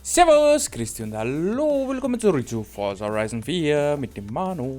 Servus, Christi und hallo, willkommen zurück zu Forza Horizon 4 mit dem Manu.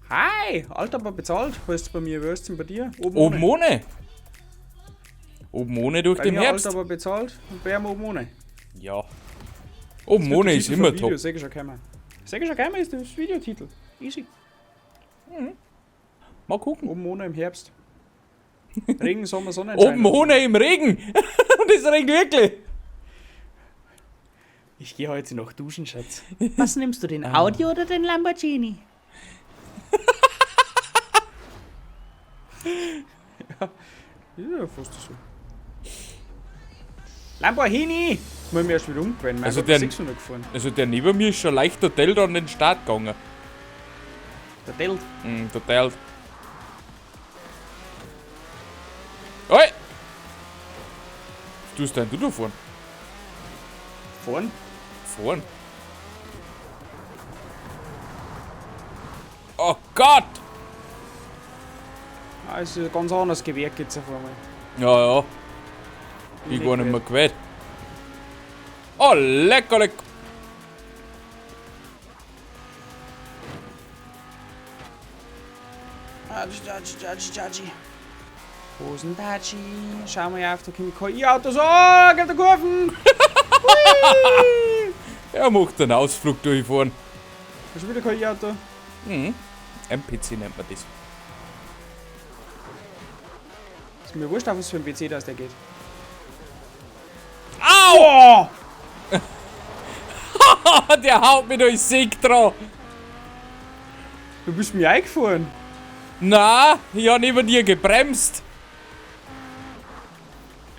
Hi, Alter, aber bezahlt. Heißt bei mir, wer ist denn bei dir? Oben, oben ohne. Oben ohne durch bei den mir Herbst. Alter, aber bezahlt und bei ihm oben ohne. Ja. Oben ohne ist immer top. Video, sag ich schon gekommen. Sag ich schon gekommen, ist das Videotitel. Easy. Mhm. Mal gucken. Oben ohne im Herbst. Regen, Sommer, Sonnenschein. Oben ohne im Regen. Und es regnet wirklich. Ich gehe heute noch duschen, Schatz. Was nimmst du, den Audi oder den Lamborghini? Ja, ja, fast so. Lamborghini! Muss ich mir erst wieder umgewöhnen. Also Also der- 600 gefahren. Also der neben mir ist schon leicht der Delt an den Start gegangen. Der Delt. Der Delt. Oi! Was tust denn du da fahren? Fahren? Fahren? Oh Gott! Ah, es ist ein ganz anderes Gewerk jetzt auf einmal. Ja, ja. Ich gar nicht mehr gewählt. Oh, lecker, lecker. Atschi, atschi, atschi, atschi. Hosentatschi. Schau mal auf, da kommen KI-Autos. Oh, geht der Kurven! Hui! Er macht einen Ausflug durchfahren. Hast du wieder KI-Auto? Mhm. NPC nennt man das. Ist mir wurscht, auf was für ein PC das der geht. Au! Oh! Der haut mich durch Sieg dran. Du bist mir eingefahren. Na, ich hab neben dir gebremst.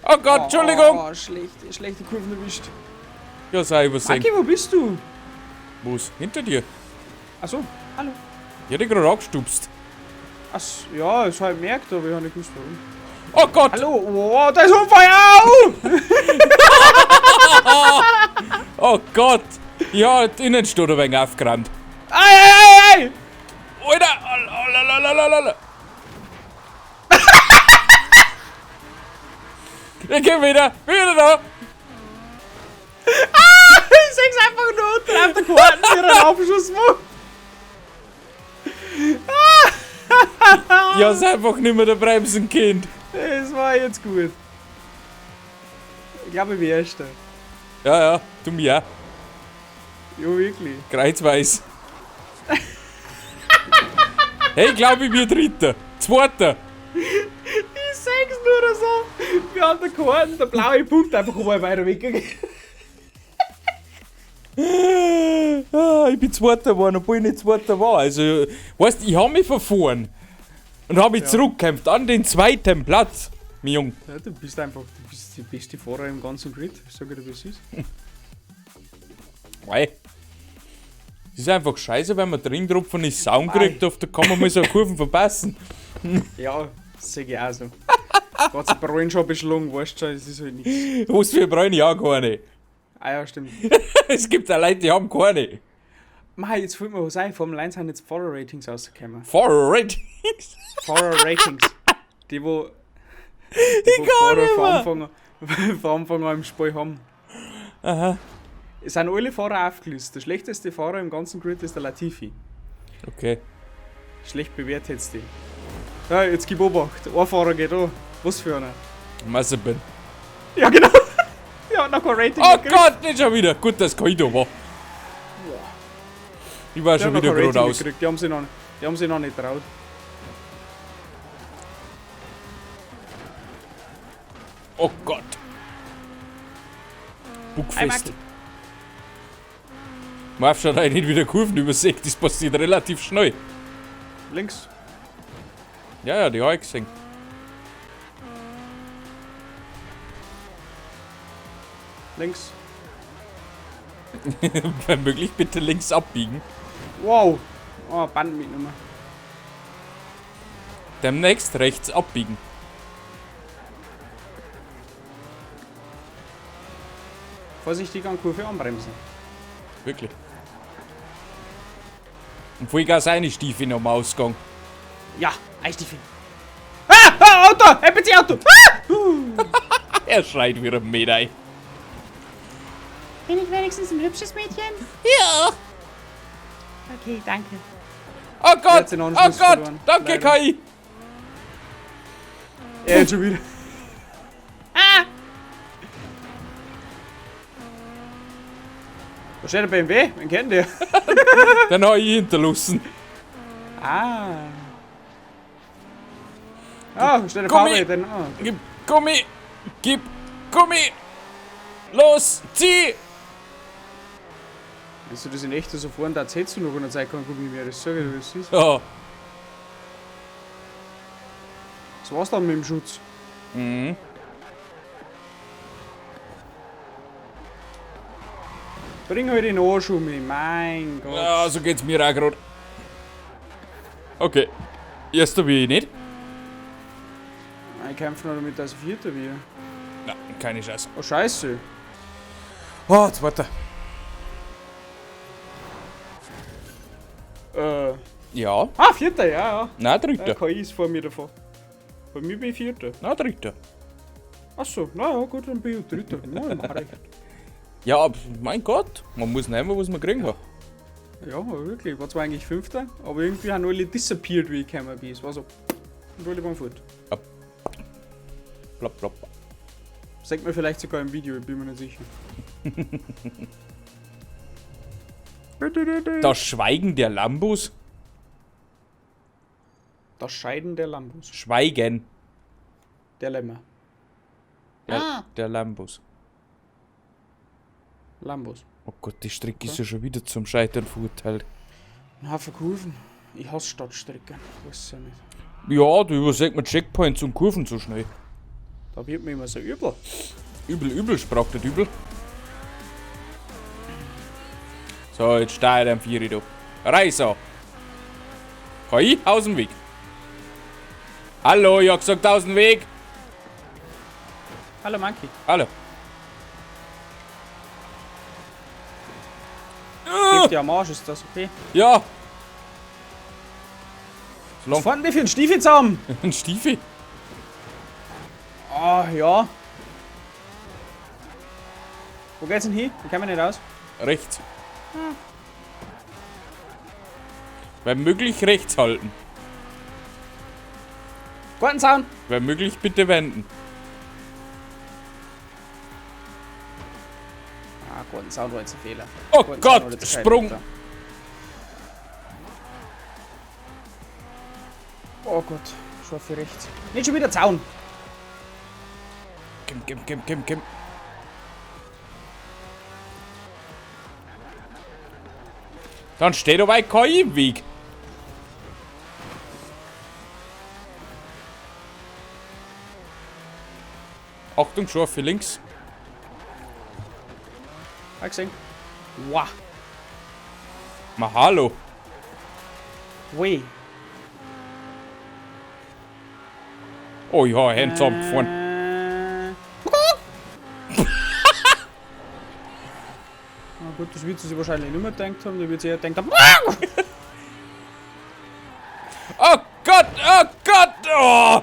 Oh Gott, Entschuldigung. Oh, schlechte Kurven erwischt. Ja, sei übersehen. Aki, wo bist du? Wo ist? Hinter dir. Achso, hallo. Ich hab dich gerade angestupst. Ach, ja, das hab ich gemerkt, aber ich hab nicht gewusst, warum. Oh Gott! Hallo, oh, da ist Unfall, au! Oh Gott! Ja, die Innenstadt ein wenig aufgerannt. Ei, ei, ei, ei! Alter! Alter! Ich geh wieder! Wieder da! Ah, ich seh's einfach nur unten auf der Karte, wie er einen Aufschuss macht. Ja, ist einfach nicht mehr der Bremsenkind. Das war jetzt gut. Ich glaube, ich bin Erster. Ja, ja, du mir auch. Ja, wirklich. Kreuzweis. Hey, ich glaube, ich bin Dritter. Zweiter. Ich seh's nur so. Wir haben der Karten, der blaue Punkt einfach mal weiter weggegangen. Ah, ich bin Zweiter geworden, obwohl ich nicht Zweiter war. Also, weißt du, ich hab mich verfahren. Und hab mich zurückgekämpft an den zweiten Platz, mein Junge. Ja, du bist einfach, du bist die beste Fahrer im ganzen Grid. Ich sag dir, wie es ist. Mei. Es ist einfach scheiße, wenn man drin tropfen ist Sound kriegt, da kann man mal so eine Kurven verpassen. Ja, das seh ich auch so. Gerade so Bräun schon beschlagen, weißt du schon, es ist halt nichts. Was für Bräune, ja, keine. Ah ja, stimmt. Es gibt auch Leute, die haben keine. Mei, jetzt fällt mir was ein, Formel 1 haben jetzt Fahrer-Ratings rausgekommen. Fahrer-Ratings? Fahrer-Ratings. Die, wo, die, wo kann Fahrer nicht mehr. von Anfang an im Spiel haben. Aha. Es sind alle Fahrer aufgelistet. Der schlechteste Fahrer im ganzen Grid ist der Latifi. Okay. Schlecht bewertet jetzt die. Ja, jetzt gib Obacht. Ein Fahrer geht an. Was für einer? Mazepin. Ja, genau. Der hat noch kein Rating Oh gekriegt. Gott, nicht schon wieder. Gut, dass kein da war. Ich war Der schon hat noch wieder kein Rating geradeaus. gekriegt. Die haben sich noch, die haben sich noch nicht traut. Oh Gott. Buckfest. Man schaut eigentlich nicht wieder Kurven übersehen, das passiert relativ schnell. Links. Ja, ja, die hab ich gesehen. Links. Wenn möglich, bitte links abbiegen. Wow. Oh, Band mitnehmen. Demnächst rechts abbiegen. Vorsichtig an Kurve anbremsen. Wirklich. Und Vollgas eine Stiefel noch am Ausgang. Ja, ein Stiefel. Ah, ah, Auto! NPC-Auto! Ah! Er schreit wie ein Mädei. Bin ich wenigstens ein hübsches Mädchen? Ja. Okay, danke. Oh Gott! hat den Oh Anschluss Gott! verloren. Danke, Leider. KI! Er jetzt schon wieder. Ah! Da steht der BMW, wen kennt der? Dann habe ich hinterlassen. Ah. Ah, da steht der Gummi. VW, den. Ah. Gib Gummi! Gib Gummi! Los, zieh! Wenn du das in echt so fahren, da erzählst du noch in der Zeit kein Gummi mehr. Das sag ich dir, wie es ist. Ja. Das war's dann mit dem Schutz. Mhm. Bring halt den Arsch um mich, mein Gott. Ja, so geht's mir auch grad. Okay. Erster wie ich nicht. Ich kämpfe noch damit, dass ich Vierter wird. Na, keine Chance. Oh, Scheiße. Oh, zweiter. Ja. Ah, Vierter, ja, ja. Na, dritter. Ja, KI ist vor mir davor. Bei mir bin ich Vierter. Na, dritter. Achso, na ja, gut, dann bin ich Dritter. Na, mach recht. Ja, mein Gott. Man muss nehmen, was man kriegen kann. Ja, aber wirklich. Ich war zwar eigentlich Fünfter, aber irgendwie haben alle disappeared, wie ich gekommen bin. Es war so. Und alle waren fort. Plopp, plopp. Sagt mir vielleicht sogar im Video, ich bin mir nicht sicher. Das Schweigen der Lambos? Das Scheiden der Lambos. Schweigen Der Lämmer. der Lambos. Lambos. Oh Gott, die Strecke ist ja schon wieder zum Scheitern verurteilt. Ein Haufen Kurven. Ich hasse Stadtstrecken. Weiß ja nicht. Ja, du übersieht man Checkpoints und Kurven so schnell. Da wird mir immer so übel. Übel, übel, sprach der Dübel. So, jetzt stehe ich am Vieri da. Reiß KI, aus dem Weg. Hallo, ich hab gesagt, aus dem Weg. Hallo Monkey. Hallo. Gib dir am Arsch, ist das okay? Ja. Was fahren die für einen Stiefel zusammen? Ein Stiefel. Ah, ja. Wo geht's denn hin? Ich komme nicht raus. Rechts. Wenn möglich rechts halten. Gartenzaun! Wenn möglich bitte wenden. Ah, Gartenzaun war jetzt ein Fehler. Oh Gartenzaun Gott, war jetzt kein Sprung. Fehler. Oh Gott, scharfe rechts. Nicht schon wieder Zaun! Kim, kim, kim, kim, kim. Dann steht aber ein KI im Weg. Achtung, scharfe links. Hab gesehen. Wow. Ma hallo. Ui. Oh ja, Hands abgefahren. Na gut, das wird sie sich wahrscheinlich nicht mehr gedacht haben. Der wird sich eher gedacht haben. Oh Gott, oh Gott, oh.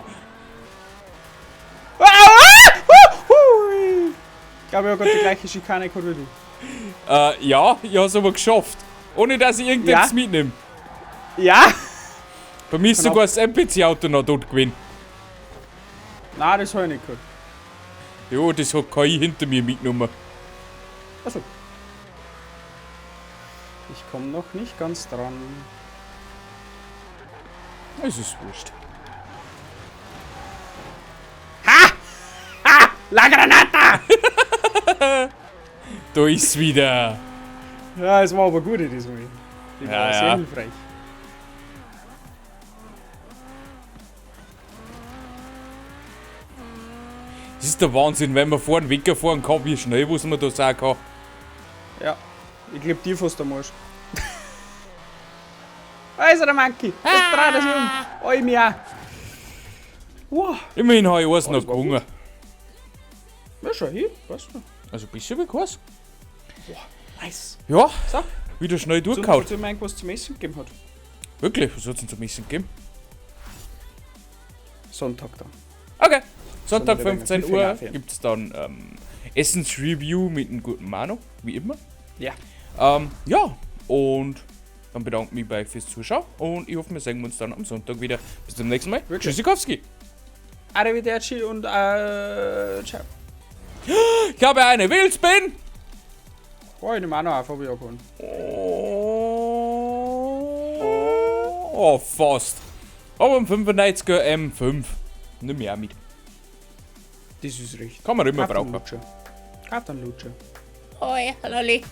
Ich glaube, ich habe gerade die gleiche Schikane gehabt wie du. Ja, ich hab's aber geschafft. Ohne dass ich irgendetwas Ja? mitnehme. Ja! Bei mir ist Genau. sogar das NPC-Auto noch tot gewesen. Nein, das habe ich nicht gehabt. Jo, das hat KI hinter mir mitgenommen. Achso. Ich komme noch nicht ganz dran. Es ist wurscht. Ha! La Granata! Da ist's wieder. Ja, es war aber gut diesmal. Die war Ja, sehr ja. hilfreich. Das ist der Wahnsinn, wenn man vor den Wecker fahren kann, wie schnell, was man da sagen kann. Ja, ich glaub dir fast am Arsch. Da ist er, der Monkey! Jetzt dreht er sich um! Oi, mir! Wow! Immerhin habe ich eins noch das war gewonnen. Ja, schau hin, weißt du. Also ein bisschen wie keins. Nice! Ja, So. wieder schnell Zum, durchgehauen. zu mir irgendwas zum Essen gegeben hat. Wirklich, was hat's denn zum Essen gegeben? Sonntag dann. Okay, Sonntag Sollen wir 15 den Uhr Cliffhanger gibt's dann Essensreview mit einem guten Manu, wie immer. Ja. Ja, und dann bedanke ich mich bei euch fürs Zuschauen und ich hoffe, wir sehen uns dann am Sonntag wieder. Bis zum nächsten Mal. Wirklich? Tschüssikowski. Arrivederci und ciao. Ich habe eine Wheelspin. Oh, ich nehme auch noch auf, hab ich auch gewonnen. Oh, fast. Aber ein 95er M5. Nimm ich auch mit. Das ist recht. Kann man immer Kauf einen brauchen. Lutscher. Kauf einen Lutscher. Hoi, Lolli.